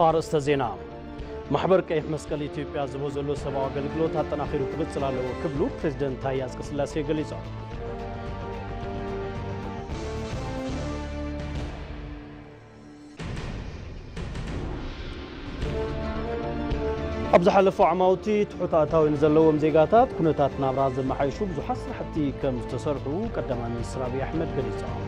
ኣርእስተ ዜና። ማሕበር ቀይሕ መስቀል ኢትዮጵያ ዝቦ ዘሎ ሰብኣዊ ኣገልግሎት ኣጠናኺሩ ክቕጽል ኣለዎ ክብሉ ፕሬዝደንት ታዬ ኣጽቀስላሴ ገሊጾም። ኣብ ዝሓለፉ ዓማውቲ ትሑት ኣታዊ ንዘለዎም ዜጋታት ኩነታት ናብራ ዘመሓይሹ ብዙሓት ስራሕቲ ከም ዝተሰርሑ ቀዳማይ ሚኒስትር ኣብይ ኣሕመድ ገሊጾም።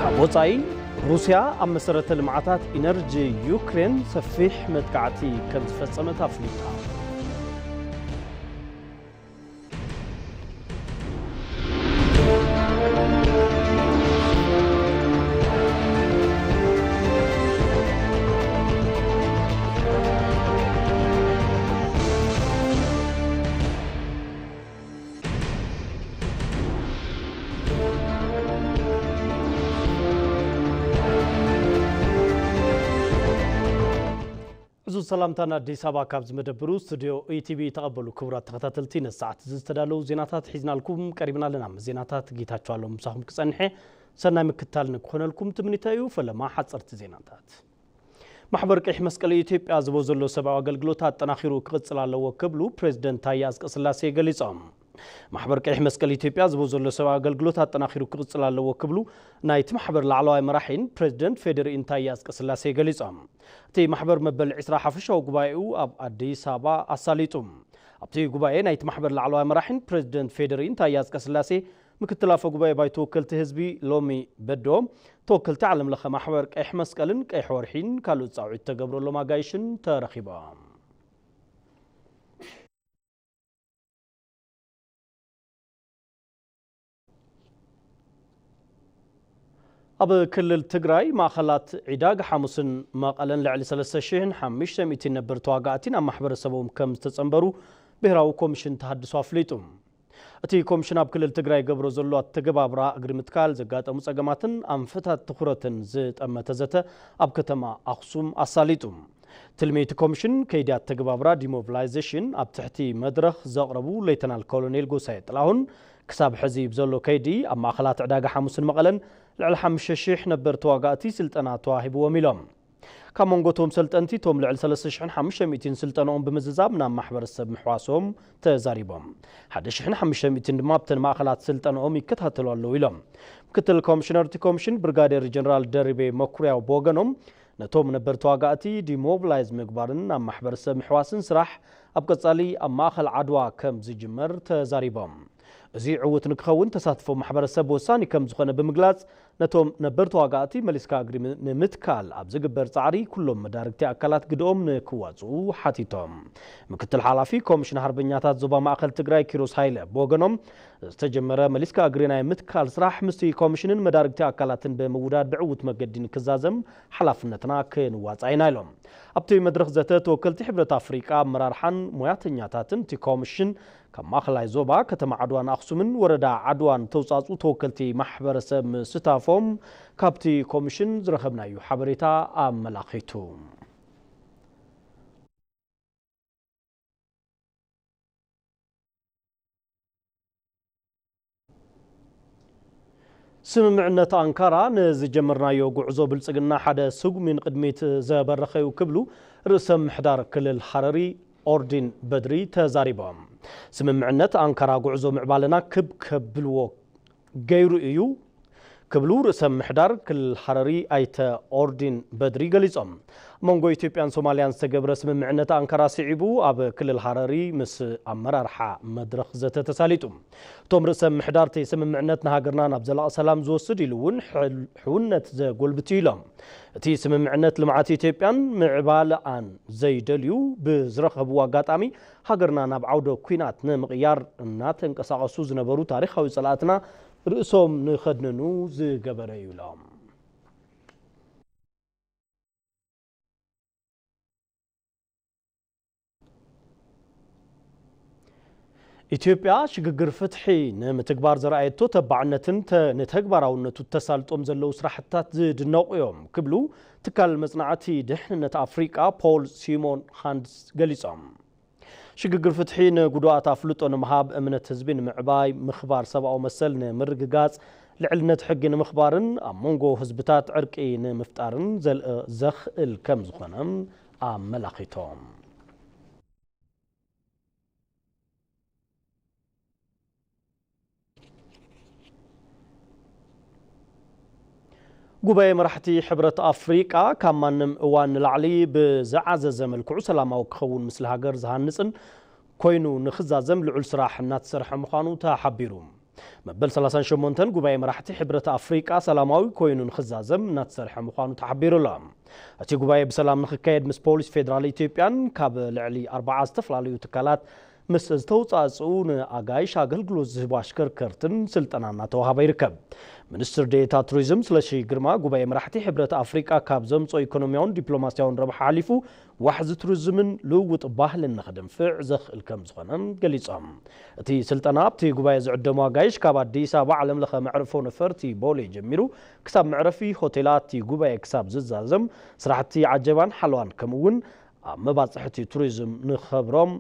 ካብ ወጻኢ፣ ሩስያ ኣብ መሰረተ ልምዓታት ኢነርጂ ዩክሬን ሰፊሕ መጥቃዕቲ ከም ዝፈጸመት ኣፍሊጣ። ሕዙ ሰላምታና ኣዲስ ኣበባ ካብ ዝመደብሩ ስቱዲዮ ኢቲቪ ተቐበሉ። ክቡራት ተኸታተልቲ፣ ነዚ ሰዓት እዚ ዝተዳለዉ ዜናታት ሒዝናልኩም ቀሪብና ኣለና። ምስ ዜናታት ጌታቸው ኣለሙ ምሳኹም ክጸንሐ፣ ሰናይ ምክትታል ንክኾነልኩም ትምኒተይ እዩ። ፈለማ ሓጸርቲ ዜናታት። ማሕበር ቀይሕ መስቀል ኢትዮጵያ ዝቦ ዘሎ ሰብኣዊ ኣገልግሎት ኣጠናኺሩ ክቕጽል ኣለዎ ክብሉ ፕሬዝደንት ታዬ ኣጽቀስላሴ ገሊጾም። ማሕበር ቀይሕ መስቀል ኢትዮጵያ ዝቦ ዘሎ ሰብኣዊ ኣገልግሎት ኣጠናኺሩ ክቕጽል ኣለዎ ክብሉ ናይቲ ማሕበር ላዕለዋይ መራሒን ፕሬዝደንት ፌዴሪኢን ታዬ ኣጽቀስላሴ ገሊጾም። እቲ ማሕበር መበል ዕስራ ሓፈሻዊ ጉባኤኡ ኣብ ኣዲስ ኣበባ ኣሳሊጡ። ኣብቲ ጉባኤ ናይቲ ማሕበር ላዕለዋይ መራሒን ፕሬዝደንት ፌዴሪኢን ታዬ ኣጽቀስላሴ፣ ምክትል ኣፈ ጉባኤ ባይቶ ወከልቲ ህዝቢ ሎሚ በዶ፣ ተወከልቲ ዓለም ለኸ ማሕበር ቀይሕ መስቀልን ቀይሕ ወርሒን ካልኦት ጻውዒት ተገብረሎም ኣጋይሽን ተረኺቦም። ኣብ ክልል ትግራይ ማእኸላት ዒዳግ ሓሙስን መቐለን ልዕሊ ሰለስተ ሽሕን ሓሙሽተ ሚእትን ነበር ተዋጋእቲ ናብ ማሕበረሰቦም ከም ዝተጸንበሩ ብሄራዊ ኮሚሽን ተሃድሶ ኣፍሊጡ። እቲ ኮሚሽን ኣብ ክልል ትግራይ ገብሮ ዘሎ ኣተገባብራ እግሪ ምትካል ዘጋጠሙ ጸገማትን ኣንፈታት ትኹረትን ዝጠመተ ዘተ ኣብ ከተማ ኣኽሱም ኣሳሊጡ። ትልሚ እቲ ኮሚሽን ከይዲ ኣተገባብራ ዲሞቢላይዜሽን ኣብ ትሕቲ መድረኽ ዘቕረቡ ሌተናል ኮሎኔል ጎሳየ ጥላሁን፣ ክሳብ ሕዚ ብዘሎ ከይዲ ኣብ ማእኸላት ዕዳጋ ሓሙስን መቐለን ልዕሊ ሓሙሽተ ሽሕ ነበር ተዋጋእቲ ስልጠና ተዋሂብዎም ኢሎም። ካብ መንጎ እቶም ሰልጠንቲ እቶም ልዕሊ ሰለስተ ሽሕን ሓሙሽተ ሚእትን ስልጠንኦም ብምዝዛም ናብ ማሕበረሰብ ምሕዋሶም ተዛሪቦም። ሓደ ሽሕን ሓሙሽተ ሚእትን ድማ ኣብተን ማእኸላት ስልጠንኦም ይከታተሉ ኣለዉ ኢሎም። ምክትል ኮሚሽነር እቲ ኮሚሽን ብርጋዴር ጀነራል ደርቤ መኩርያው ብወገኖም፣ ነቶም ነበር ተዋጋእቲ ዲሞቢላይዝ ምግባርን ናብ ማሕበረሰብ ምሕዋስን ስራሕ ኣብ ቀጻሊ ኣብ ማእኸል ዓድዋ ከም ዝጅመር ተዛሪቦም። እዚ ዕዉት ንክኸውን ተሳትፎ ማሕበረሰብ ወሳኒ ከም ዝኾነ ብምግላጽ፣ ነቶም ነበር ተዋጋእቲ መሊስካ እግሪ ም-፣ ንምትካል ኣብ ዝግበር ጻዕሪ ኩሎም መዳርግቲ ኣካላት ግድኦም ንክዋጽኡ ሓቲቶም። ምክትል ሓላፊ ኮሚሽን ሓርበኛታት ዞባ ማእኸል ትግራይ ኪሮስ ሃይለ ብወገኖም፣ ዝተጀመረ መሊስካ እግሪ ናይ ምትካል ስራሕ ምስቲ ኮሚሽንን መዳርግቲ ኣካላትን ብምውዳድ ብዕዉት መገዲ ንክዛዘም ሓላፍነትና ክንዋጻእ ኢና ኢሎም። ኣብቲ መድረኽ ዘተ ተወከልቲ ሕብረት ኣፍሪቃ ኣመራርሓን ሞያተኛታትን እቲ ኮሚሽን ካብ ማእኸላይ ዞባ ከተማ ዓድዋን ኣኽሱምን ወረዳ ዓድዋን ተውጻጹ ተወከልቲ ማሕበረሰብ ምስታፎም ካብቲ ኮሚሽን ዝረኸብናዩ ሓበሬታ ኣመላኺቱ። ስምምዕነት ኣንካራ ንዝጀመርናዮ ጉዕዞ ብልጽግና ሓደ ስጉሚ ንቕድሚት ዘበረኸዩ ክብሉ ርእሰ ምሕዳር ክልል ሃረሪ ኦርዲን በድሪ ተዛሪቦም። ስምምዕነት ኣንካራ ጉዕዞ ምዕባለና ክብ ከብልዎ ገይሩ እዩ ክብሉ ርእሰ ምሕዳር ክልል ሃረሪ ኣይተ ኦርዲን በድሪ ገሊጾም። መንጎ ኢትዮጵያን ሶማልያን ዝተገብረ ስምምዕነት ኣንካራ ስዒቡ ኣብ ክልል ሃረሪ ምስ ኣመራርሓ መድረኽ ዘተ ተሳሊጡ። እቶም ርእሰ ምሕዳር እቲ ስምምዕነት ንሃገርና ናብ ዘላቒ ሰላም ዝወስድ ኢሉ እውን ሕል-፣ ሕውነት ዘጎልብት እዩ ኢሎም። እቲ ስምምዕነት ልምዓት ኢትዮጵያን ምዕባለኣን ዘይደልዩ ብዝረኸብዎ ኣጋጣሚ ሃገርና ናብ ዓውደ ኲናት ንምቕያር እናተንቀሳቐሱ ዝነበሩ ታሪኻዊ ጸላእትና ርእሶም ንኸድንኑ ዝገበረ እዩ ኢሎም። ኢትዮጵያ ሽግግር ፍትሒ ንምትግባር ዘርኣየቶ ተባዕነትን ተ-፣ ንተግባራውነቱ ተሳልጦም ዘለዉ ስራሕትታት ዝድነቑ እዮም ክብሉ ትካል መጽናዕቲ ድሕንነት ኣፍሪቃ ፖል ሲሞን ሃንድስ ገሊጾም። ሽግግር ፍትሒ ንጉዱኣት ኣፍልጦ ንምሃብ፣ እምነት ህዝቢ ንምዕባይ፣ ምኽባር ሰብኣዊ መሰል ንምርግጋጽ፣ ልዕልነት ሕጊ ንምኽባርን ኣብ መንጎ ህዝብታት ዕርቂ ንምፍጣርን ዘል-፣ ዘኽእል ከም ዝኾነ ኣመላኺቶም። ጉባኤ መራሕቲ ሕብረት ኣፍሪቃ ካብ ማንም እዋን ንላዕሊ ብዝዓዘዘ መልክዑ ሰላማዊ ክኸውን፣ ምስሊ ሃገር ዝሃንጽን ኮይኑ ንኽዛዘም ልዑል ስራሕ እናተሰርሐ ምዃኑ ተሓቢሩ። መበል ሰላሳን ሸሞንተን ጉባኤ መራሕቲ ሕብረት ኣፍሪቃ ሰላማዊ ኮይኑ ንኽዛዘም እናተሰርሐ ምዃኑ ተሓቢሩ ኣሎ። እቲ ጉባኤ ብሰላም ንኽካየድ ምስ ፖሊስ ፌዴራል ኢትዮጵያን ካብ ልዕሊ ኣርባዓ ዝተፈላለዩ ትካላት ምስ ዝተውጻእጽኡ ንኣጋይሽ ኣገልግሎት ዝህቡ ኣሽከርከርትን ስልጠና እናተዋሃበ ይርከብ። ሚኒስትር ዴኤታ ቱሪዝም ስለሺ ግርማ ጉባኤ መራሕቲ ሕብረት ኣፍሪቃ ካብ ዘምጾ ኢኮኖሚያውን ዲፕሎማሲያውን ረብሓ ሓሊፉ ዋሕዚ ቱሪዝምን ልውውጥ ባህልን ንኽድንፍዕ ዘኽእል ከም ዝኾነ ገሊጾም። እቲ ስልጠና ኣብቲ ጉባኤ ዝዕደሙ ኣጋይሽ ካብ ኣዲስ ኣበባ ዓለም ለኸ መዕርፎ ነፈርቲ ቦሌ ጀሚሩ ክሳብ መዕረፊ ሆቴላት እቲ ጉባኤ ክሳብ ዝዛዘም ስራሕቲ ዓጀባን ሓለዋን ከምኡ እውን ኣብ መባፅሕቲ ቱሪዝም ንኸብሮም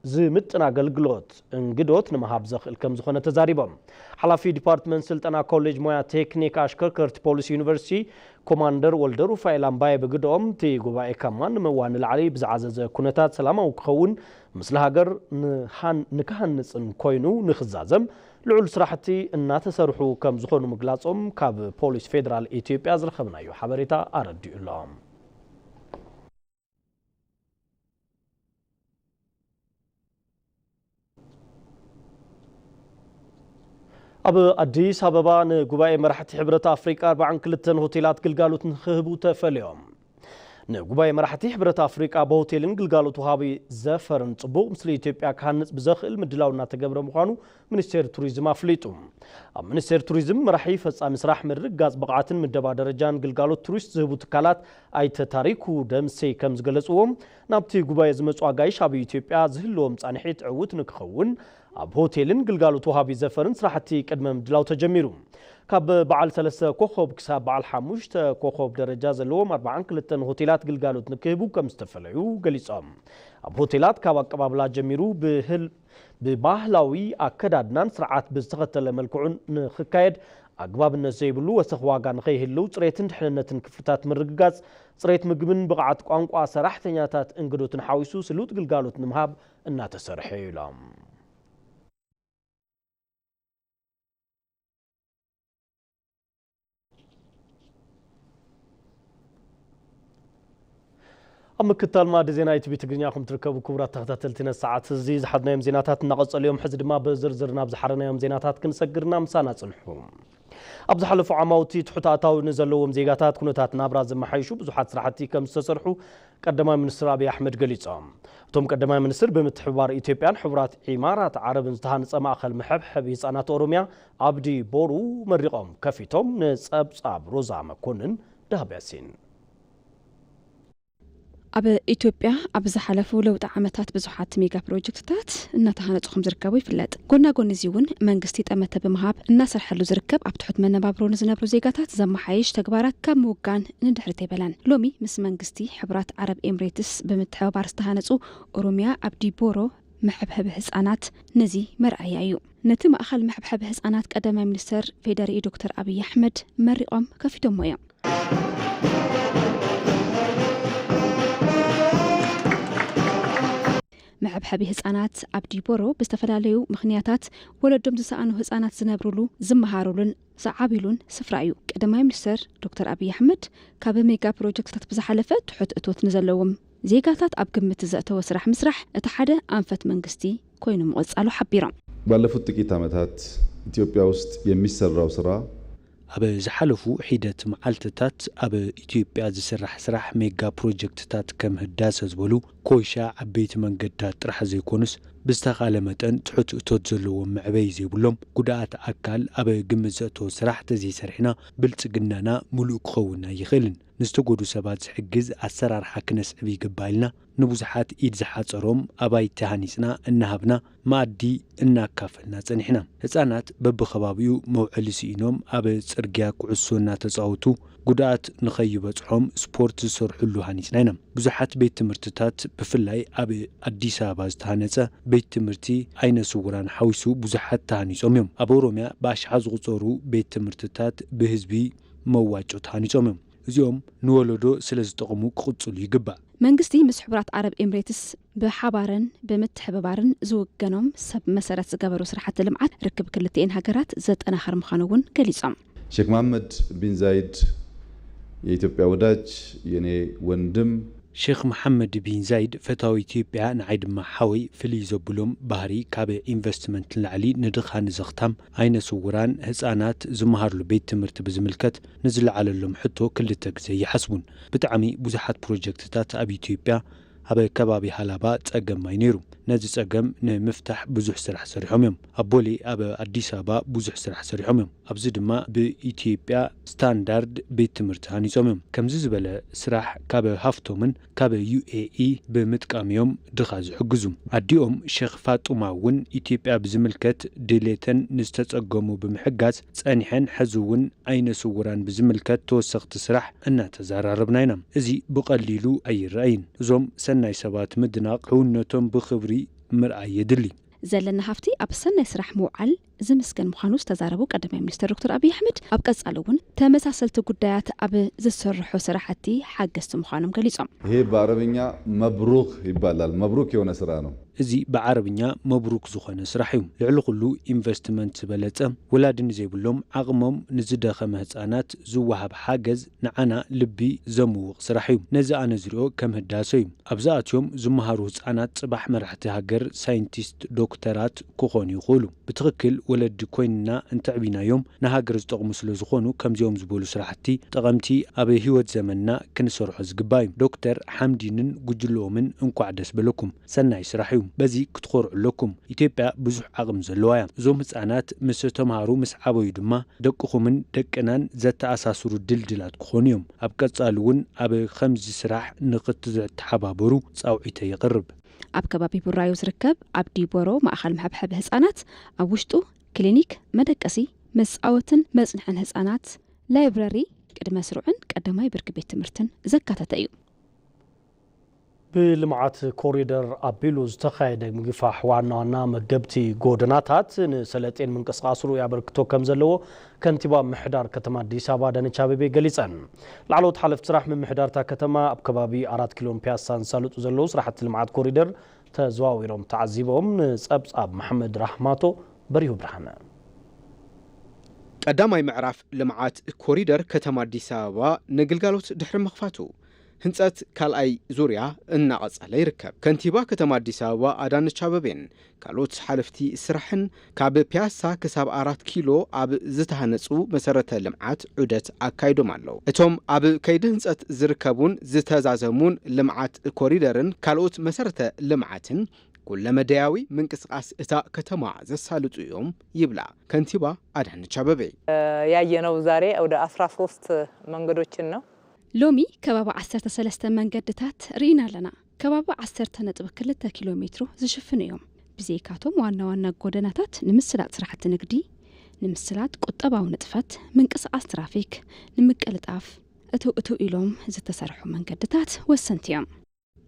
ዝምጥን ኣገልግሎት እንግዶት ንምሃብ ዘኽእል ከም ዝኾነ ተዛሪቦም። ሓላፊ ዲፓርትመንት ስልጠና ኮሌጅ ሞያ ቴክኒክ ኣሽከርከርቲ ፖሊስ ዩኒቨርሲቲ ኮማንደር ወልደ ሩፋኤል ኣምባየ ብግድኦም፣ እቲ ጉባኤ ካብ ማንም እዋን ንላዕሊ ብዝዓዘዘ ኩነታት ሰላማዊ ክኸውን፣ ምስሊ ሃገር ንሃን-፣ ንክሃንጽን ኮይኑ ንክዛዘም ልዑል ስራሕቲ እናተሰርሑ ከም ዝኾኑ ምግላጾም ካብ ፖሊስ ፌዴራል ኢትዮጵያ ዝረኸብናዮ ሓበሬታ ኣረዲኡ ኣሎ። ኣብ ኣዲስ ኣበባ ንጉባኤ መራሕቲ ሕብረት ኣፍሪቃ ኣርባዓን ክልተን ሆቴላት ግልጋሎት ንክህቡ ተፈልዮም። ንጉባኤ መራሕቲ ሕብረት ኣፍሪቃ ብሆቴልን ግልጋሎት ወሃቢ ዘፈርን ጽቡቕ ምስሊ ኢትዮጵያ ክሃንጽ ብዘኽእል ምድላው እናተገብረ ምዃኑ ሚኒስቴር ቱሪዝም ኣፍሊጡ። ኣብ ሚኒስቴር ቱሪዝም መራሒ ፈጻሚ ስራሕ ምርግጋጽ ብቕዓትን ምደባ ደረጃን ግልጋሎት ቱሪስት ዝህቡ ትካላት ኣይተ ታሪኩ ደምሴ ከም ዝገለጽዎ፣ ናብቲ ጉባኤ ዝመጹ ኣጋይሽ ኣብ ኢትዮጵያ ዝህልዎም ጻንሒት ዕዉት ንክኸውን ኣብ ሆቴልን ግልጋሎት ወሃቢ ዘፈርን ስራሕቲ ቅድመ ምድላው ተጀሚሩ። ካብ በዓል ሰለስተ ኮኾብ ክሳብ በዓል ሓሙሽተ ኮኾብ ደረጃ ዘለዎም ኣርባዓን ክልተን ሆቴላት ግልጋሎት ንክህቡ ከም ዝተፈለዩ ገሊጾም። ኣብ ሆቴላት ካብ ኣቀባብላ ጀሚሩ ብህል-፣ ብባህላዊ ኣከዳድናን ስርዓት ብዝተኸተለ መልክዑን ንክካየድ ኣግባብነት ዘይብሉ ወሰኽ ዋጋ ንኸይህልው ጽሬትን ድሕንነትን ክፍልታት ምርግጋጽ፣ ጽሬት ምግብን ብቕዓት ቋንቋ ሰራሕተኛታት እንግዶትን ሓዊሱ ስሉጥ ግልጋሎት ንምሃብ እናተሰርሐ እዩ ኢሎም። ኣብ ምክታል ማዕዲ ዜና ኢቲቪ ትግርኛ ኹም ትርከቡ ክቡራት ተኸታተልቲ፣ ነዚ ሰዓት እዚ ዝሓዝናዮም ዜናታት እናቐጸሉ እዮም። ሕዚ ድማ ብዝርዝር ናብ ዝሓረናዮም ዜናታት ክንሰግርና ምሳና ጽንሑ። ኣብ ዝሓለፉ ዓማውቲ ትሑት ኣታዊ ንዘለዎም ዜጋታት ኩነታት ናብራ ዘመሓይሹ ብዙሓት ስራሕቲ ከም ዝተሰርሑ ቀዳማይ ሚኒስትር ኣብይ ኣሕመድ ገሊጾም። እቶም ቀዳማይ ሚኒስትር ብምትሕብባር ኢትዮጵያን ሕቡራት ኢማራት ዓረብን ዝተሃንጸ ማእኸል መሐብሐቢ ህጻናት ኦሮሚያ ኣብዲ ቦሩ መሪቖም ከፊቶም። ንጸብጻብ ሮዛ መኮንን፣ ዳህብ ያሲን። ኣብ ኢትዮጵያ ኣብ ዝሓለፉ ለውጢ ዓመታት ብዙሓት ሜጋ ፕሮጀክትታት እናተሃነፁ ከም ዝርከቡ ይፍለጥ። ጎና ጎኒ እዚ እውን መንግስቲ ጠመተ ብምሃብ እናሰርሐሉ ዝርከብ ኣብ ትሑት መነባብሮ ንዝነብሩ ዜጋታት ዘመሓይሽ ተግባራት ካብ ምውጋን ንድሕሪት ኣይበላን። ሎሚ ምስ መንግስቲ ሕቡራት ዓረብ ኤምሬትስ ብምትሕብባር ዝተሃነፁ ኦሮሚያ ኣብዲ ቦሮ መሐብሐቢ ህፃናት ነዚ መርኣያ እዩ። ነቲ ማእኸል መሐብሐቢ ህፃናት ቀዳማይ ሚኒስትር ፌዴሪኢ ዶክተር ኣብይ ኣሕመድ መሪቖም ከፊቶሞ እዮም። መሐብሐቢ ህፃናት ኣብ ዲቦሮ ብዝተፈላለዩ ምኽንያታት ወለዶም ዝሰኣኑ ህፃናት ዝነብሩሉ፣ ዝመሃሩሉን ዝዓብሉን ስፍራ እዩ። ቀዳማይ ሚኒስትር ዶክተር ኣብይ ኣሕመድ ካብ ሜጋ ፕሮጀክትታት ብዝሓለፈ ትሑት እቶት ንዘለዎም ዜጋታት ኣብ ግምት ዘእተወ ስራሕ ምስራሕ እቲ ሓደ ኣንፈት መንግስቲ ኮይኑ ምቕጻሉ ሓቢሮም። ባለፉት ጥቂት ዓመታት ኢትዮጵያ ውስጥ የሚሰራው ስራ ኣብ ዝሓለፉ ሒደት መዓልትታት ኣብ ኢትዮጵያ ዝስራሕ ስራሕ ሜጋ ፕሮጀክትታት ከም ህዳሰ ዝበሉ ኮይሻ ዓበይቲ መንገድታት ጥራሕ ዘይኮኑስ ብዝተኻለ መጠን ትሑት እቶት ዘለዎም መዕበዪ ዘይብሎም ጉድኣት ኣካል ኣብ ግምት ዘእተወ ስራሕ ተዘይሰሪሕና ብልጽግናና ምሉእ ክኸውን ኣይኽእልን። ንዝተጎዱ ሰባት ዝሕግዝ ኣሰራርሓ ክነስዕብ ይግባእ ኢልና ንብዙሓት ኢድ ዝሓጸሮም ኣባይቲ ሃኒጽና እናሃብና መኣዲ እናካፈልና ጸኒሕና። ህጻናት በብኸባቢኡ መውዐሊ ስኢኖም ኣብ ጽርግያ ኩዕሶ እናተጻወቱ ጉድኣት ንኸይበጽሖም ስፖርት ዝሰርሑሉ ሃኒጽና ኢና። ብዙሓት ቤት ትምህርትታት ብፍላይ ኣብ ኣዲስ ኣበባ ዝተሃነፀ ቤት ትምህርቲ ዓይነ ስውራን ሓዊሱ ብዙሓት ተሃኒፆም እዮም። ኣብ ኦሮሚያ ብኣሽሓት ዝቑፀሩ ቤት ትምህርትታት ብህዝቢ መዋጮ ተሃኒፆም እዮም። እዚኦም ንወለዶ ስለ ዝጠቕሙ ክቕፅሉ ይግባእ። መንግስቲ ምስ ሕቡራት ዓረብ ኤምሬትስ ብሓባርን ብምትሕብባርን ዝውገኖም ሰብ መሰረት ዝገበሩ ስራሕቲ ልምዓት ርክብ ክልቲኤን ሃገራት ዘጠናኽር ምዃኑ እውን ገሊጾም። ሼክ መሐመድ ቢን ዛይድ የኢትዮጵያ ወዳጅ፣ የኔ ወንድም። ሼክ መሐመድ ቢን ዛይድ ፈታዊ ኢትዮጵያ፣ ንዓይ ድማ ሓወይ፣ ፍልይ ዘብሎም ባህሪ ካብ ኢንቨስትመንት ንላዕሊ ንድኻ ንዘኽታም፣ ዓይነ ስውራን፣ ህፃናት ዝመሃርሉ ቤት ትምህርቲ ብዝምልከት ንዝለዓለሎም ሕቶ ክልተ ግዜ ይሓስቡን። ብጣዕሚ ብዙሓት ፕሮጀክትታት ኣብ ኢትዮጵያ ኣብ ከባቢ ሃላባ ጸገም ማይ ነይሩ። ነዚ ጸገም ንምፍታሕ ብዙሕ ስራሕ ሰሪሖም እዮም። ኣብ ቦሌ ኣብ ኣዲስ ኣበባ ብዙሕ ስራሕ ሰሪሖም እዮም። ኣብዚ ድማ ብኢትዮጵያ ስታንዳርድ ቤት ትምህርቲ ሃኒጾም እዮም። ከምዚ ዝበለ ስራሕ ካብ ሃፍቶምን ካብ ዩ ኤ ኢ ብምጥቃም እዮም ድኻ ዝሕግዙ። ኣዲኦም ሸኽ ፋጡማ እውን ኢትዮጵያ ብዝምልከት ድሌተን ንዝተጸገሙ ብምሕጋዝ ጸኒሐን፣ ሕዚ እውን ዓይነ ስውራን ብዝምልከት ተወሰኽቲ ስራሕ እናተዘራረብና ኢና። እዚ ብቐሊሉ ኣይረኣይን። እዞም ሰናይ ሰባት ምድናቕ፣ ሕውነቶም ብኽብሪ ምርኣይ የድሊ። ዘለና ሃፍቲ ኣብ ሰናይ ስራሕ ምውዓል ዝምስገን ምዃኑ ዝተዛረቡ ቀዳማይ ሚኒስትር ዶክተር ኣብይ ኣሕመድ፣ ኣብ ቀጻሊ እውን ተመሳሰልቲ ጉዳያት ኣብ ዝስርሑ ስራሕቲ ሓገዝቲ ምዃኖም ገሊጾም። ይሄ በአረብኛ መብሩክ ይባላል። መብሩክ የሆነ ስራ ነው። እዚ ብዓረብኛ መብሩክ ዝኾነ ስራሕ እዩ። ልዕሊ ኩሉ ኢንቨስትመንት ዝበለጸ፣ ወላዲ ንዘይብሎም ዓቕሞም ንዝደኸመ ህጻናት ዝወሃብ ሓገዝ ንዓና ልቢ ዘምውቕ ስራሕ እዩ። ነዚ ኣነ ዝሪኦ ከም ህዳሰ እዩ። ኣብዚ ኣትዮም ዝመሃሩ ህጻናት ጽባሕ መራሕቲ ሃገር፣ ሳይንቲስት፣ ዶክተራት ክኾኑ ይኽእሉ። ብትኽክል ወለዲ ኮይንና እንተዕቢናዮም ንሃገር ዝጠቕሙ ስለ ዝኾኑ ከምዚኦም ዝበሉ ስራሕቲ ጠቐምቲ ኣብ ህይወት ዘመንና ክንሰርሖ ዝግባእ እዩ። ዶክተር ሓምዲንን ጉጅለኦምን እንኳዕ ደስ በለኩም። ሰናይ ስራሕ እዩ። በዚ ክትኾርዑ ኣለኩም። ኢትዮጵያ ብዙሕ ዓቕሚ ዘለዋ እያ። እዞም ህጻናት ምስ ተምሃሩ ምስ ዓበዩ ድማ ደቅኹምን ደቅናን ዘተኣሳስሩ ድልድላት ክኾኑ እዮም። ኣብ ቀጻሊ እውን ኣብ ከምዚ ስራሕ ንክትተሓባበሩ ጻውዒተ የቕርብ። ኣብ ከባቢ ቡራዩ ዝርከብ ኣብ ዲቦሮ ማእኸል መሐብሐቢ ህጻናት ኣብ ውሽጡ ክሊኒክ፣ መደቀሲ፣ መጻወትን መጽንሕን ህጻናት፣ ላይብረሪ፣ ቅድመ ስሩዕን ቀዳማይ ብርኪ ቤት ትምህርትን ዘካተተ እዩ። ብልምዓት ኮሪደር ኣቢሉ ዝተኻየደ ምግፋሕ ዋና ዋና መገብቲ ጎደናታት ንሰለጤን ምንቅስቓስ ርኡይ ኣበርክቶ ከም ዘለዎ ከንቲባ ምሕዳር ከተማ ኣዲስ ኣበባ ኣዳነች ኣቤቤ ገሊፀን። ላዕለዎት ሓለፍቲ ስራሕ ምምሕዳር እታ ከተማ ኣብ ከባቢ ኣራት ኪሎን ፒያሳን ዝሳለጡ ዘለዉ ስራሕቲ ልምዓት ኮሪደር ተዘዋዊሮም ተዓዚቦም። ንፀብፃብ መሓመድ ራህማቶ በሪሁ ብርሃነ። ቀዳማይ ምዕራፍ ልምዓት ኮሪደር ከተማ ኣዲስ ኣበባ ንግልጋሎት ድሕሪ ምኽፋቱ ህንፀት ካልኣይ ዙርያ እናቐፀለ ይርከብ። ከንቲባ ከተማ ኣዲስ ኣበባ ኣዳነች ኣበቤን ካልኦት ሓለፍቲ ስራሕን ካብ ፒያሳ ክሳብ ኣራት ኪሎ ኣብ ዝተሃነፁ መሰረተ ልምዓት ዑደት ኣካይዶም ኣለዉ። እቶም ኣብ ከይዲ ህንፀት ዝርከቡን ዝተዛዘሙን ልምዓት ኮሪደርን ካልኦት መሰረተ ልምዓትን ኩለመዳያዊ ምንቅስቓስ እታ ከተማ ዘሳልጡ እዮም ይብላ ከንቲባ ኣዳነች ኣበቤ። ያየነው ዛሬ ወደ አስራ ሶስት መንገዶችን ነው። ሎሚ ከባቢ ዓሰርተ ሰለስተ መንገድታት ርኢና ኣለና። ከባቢ ዓሰርተ ነጥቢ ክልተ ኪሎ ሜትሮ ዝሽፍኑ እዮም። ብዘይካቶም ዋና ዋና ጎደናታት ንምስላጥ ስራሕቲ ንግዲ፣ ንምስላጥ ቁጠባዊ ንጥፈት፣ ምንቅስቓስ ትራፊክ ንምቅልጣፍ እትው እትው ኢሎም ዝተሰርሑ መንገድታት ወሰንቲ እዮም።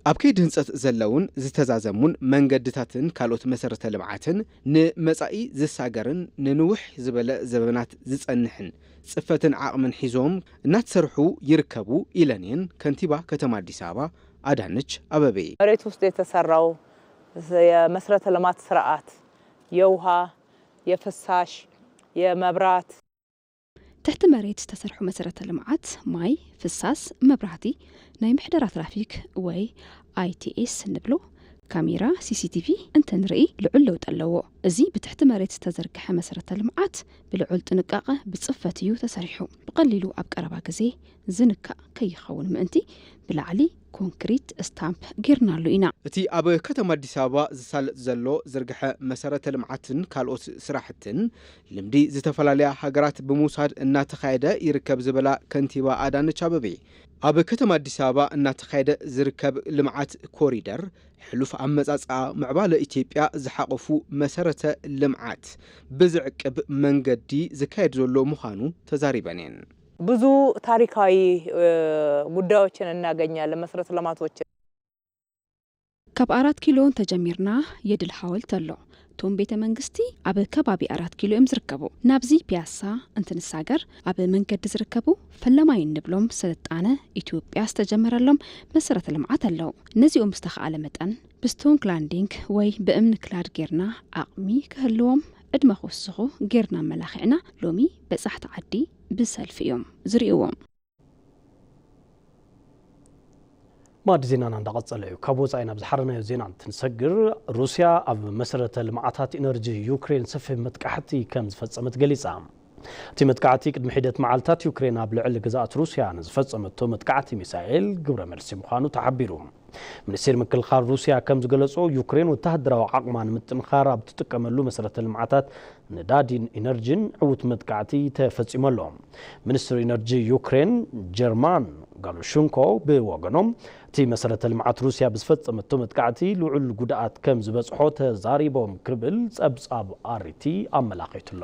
ኣብ ከይዲ ህንፀት ዘለውን ዝተዛዘሙን መንገድታትን ካልኦት መሰረተ ልምዓትን ንመጻኢ ዝሳገርን ንንውሕ ዝበለ ዘበናት ዝጸንሕን ጽፈትን ዓቕምን ሒዞም እናተሰርሑ ይርከቡ ኢለን እየን ከንቲባ ከተማ ኣዲስ ኣበባ ኣዳነች ኣበቤ። መሬት ውስጥ የተሰራው የመሰረተ ልማት ስርዓት የውሃ፣ የፍሳሽ፣ የመብራት፣ ትሕቲ መሬት ዝተሰርሑ መሰረተ ልምዓት ማይ፣ ፍሳስ፣ መብራህቲ፣ ናይ ምሕደራ ትራፊክ ወይ ኣይቲኤስ እንብሎ ካሜራ፣ ሲሲቲቪ፣ እንትንርኢ ልዑል ለውጢ ኣለዎ። እዚ ብትሕቲ መሬት ዝተዘርግሐ መሰረተ ልምዓት ብልዑል ጥንቃቐ ብፅፈት እዩ ተሰሪሑ። ብቐሊሉ ኣብ ቀረባ ግዜ ዝንካእ ከይኸውን ምእንቲ ብላዕሊ ኮንክሪት ስታምፕ ጌርናሉ ኢና። እቲ ኣብ ከተማ ኣዲስ ኣበባ ዝሳለጥ ዘሎ ዝርግሐ መሰረተ ልምዓትን ካልኦት ስራሕትን ልምዲ ዝተፈላለያ ሃገራት ብምውሳድ እናተኻየደ ይርከብ ዝበላ ከንቲባ ኣዳነች ኣበቤ፣ ኣብ ከተማ ኣዲስ ኣበባ እናተኻየደ ዝርከብ ልምዓት ኮሪደር ሕሉፍ ኣመፃፅኣ ምዕባለ ኢትዮጵያ ዝሓቆፉ መሰረተ ልምዓት ብዝዕቅብ መንገዲ ዝካየድ ዘሎ ምዃኑ ተዛሪበን እየን። ብዙ ታሪካዊ ጉዳዮችን እናገኛለን መሰረተ ልማቶችን። ካብ ኣራት ኪሎ እንተጀሚርና የድል ሓወልቲ ኣሎ። እቶም ቤተ መንግስቲ ኣብ ከባቢ ኣራት ኪሎ እዮም ዝርከቡ። ናብዚ ፒያሳ እንትንሳገር ኣብ መንገዲ ዝርከቡ ፈለማይ እንብሎም ስልጣነ ኢትዮጵያ ዝተጀመረሎም መሰረተ ልምዓት ኣለዉ። ነዚኦም ብዝተኻእለ መጠን ብስቶንክ ላንዲንግ ወይ ብእምኒ ክላድ ጌርና ዓቕሚ ክህልዎም ዕድመ ክውስኹ ጌርና ኣመላኺዕና ሎሚ በጻሕቲ ዓዲ ብሰልፊ እዮም ዝርእይዎም። ማዕዲ ዜናና እንዳቐጸለ እዩ። ካብ ወጻኢ ናብ ዝሓረናዮ ዜና እንትንሰግር፣ ሩስያ ኣብ መሰረተ ልምዓታት ኢነርጂ ዩክሬን ሰፊሕ መጥቃዕቲ ከም ዝፈጸመት ገሊጻ። እቲ መጥቃዕቲ ቅድሚ ሒደት መዓልታት ዩክሬን ኣብ ልዕሊ ግዝኣት ሩስያ ንዝፈጸመቶ መጥቃዕቲ ሚሳኤል ግብረ መልሲ ምዃኑ ተሓቢሩ። ሚኒስቴር ምክልኻል ሩስያ ከም ዝገለጾ፣ ዩክሬን ወተሃደራዊ ዓቕማ ንምጥንኻር ኣብ ትጥቀመሉ መሰረተ ልምዓታት ነዳዲን ኢነርጂን ዕዉት መጥቃዕቲ ተፈጺሙ ኣሎ። ሚኒስትር ኢነርጂ ዩክሬን ጀርማን ጋሉሽንኮ ብወገኖም፣ እቲ መሰረተ ልምዓት ሩስያ ብዝፈጸመቶ መጥቃዕቲ ልዑል ጉድኣት ከም ዝበጽሖ ተዛሪቦም ክብል ጸብጻብ ኣርቲ ኣመላኺቱሎ።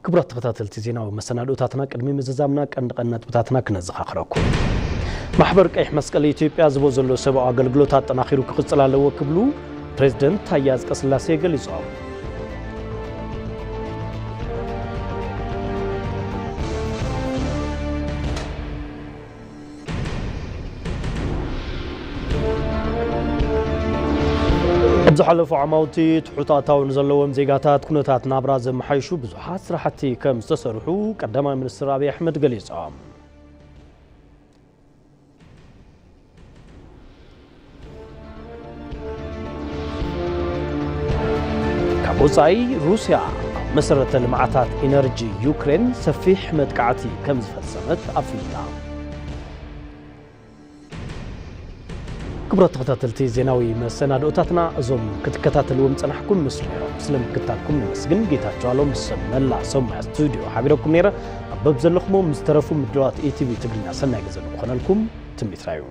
ክቡራት ተኸታተልቲ ዜናዊ መሰናድኦታትና፣ ቅድሚ ምዝዛምና ቀንዲ ቀንዲ ነጥብታትና ክነዘኻኽረኩም። ማሕበር ቀይሕ መስቀል ኢትዮጵያ ዝቦ ዘሎ ሰብኣዊ ኣገልግሎት ኣጠናኺሩ ክቕጽል ኣለዎ ክብሉ ፕሬዝደንት ታየ ኣጽቀስላሴ ገሊጾም። ኣብ ዝሓለፉ ዓማውቲ ትሑት ኣታዊ ንዘለዎም ዜጋታት ኩነታት ናብራ ዘመሓይሹ ብዙሓት ስራሕቲ ከም ዝተሰርሑ ቀዳማይ ሚኒስትር ኣብይ ኣሕመድ ገሊጾም። ካብ ወጻኢ፣ ሩስያ ኣብ መሰረተ ልምዓታት ኢነርጂ ዩክሬን ሰፊሕ መጥቃዕቲ ከም ዝፈጸመት ኣፍሊጣ። ክቡራት ተኸታተልቲ ዜናዊ መሰናድኦታትና፣ እዞም ክትከታተልዎም ጸናሕኩም ምስሉ እዮም። ስለ ምክታልኩም ነመስግን። ጌታቸው ኣሎም ምስ መላ ሰሙያ ስቱዲዮ ሓቢረኩም ነይረ። ኣብ በብ ዘለኹሞ ምስ ተረፉ ምድላዋት ኢቲቪ ትግርኛ ሰናይ ግዜ ንክኾነልኩም ትምኒትና እዩ።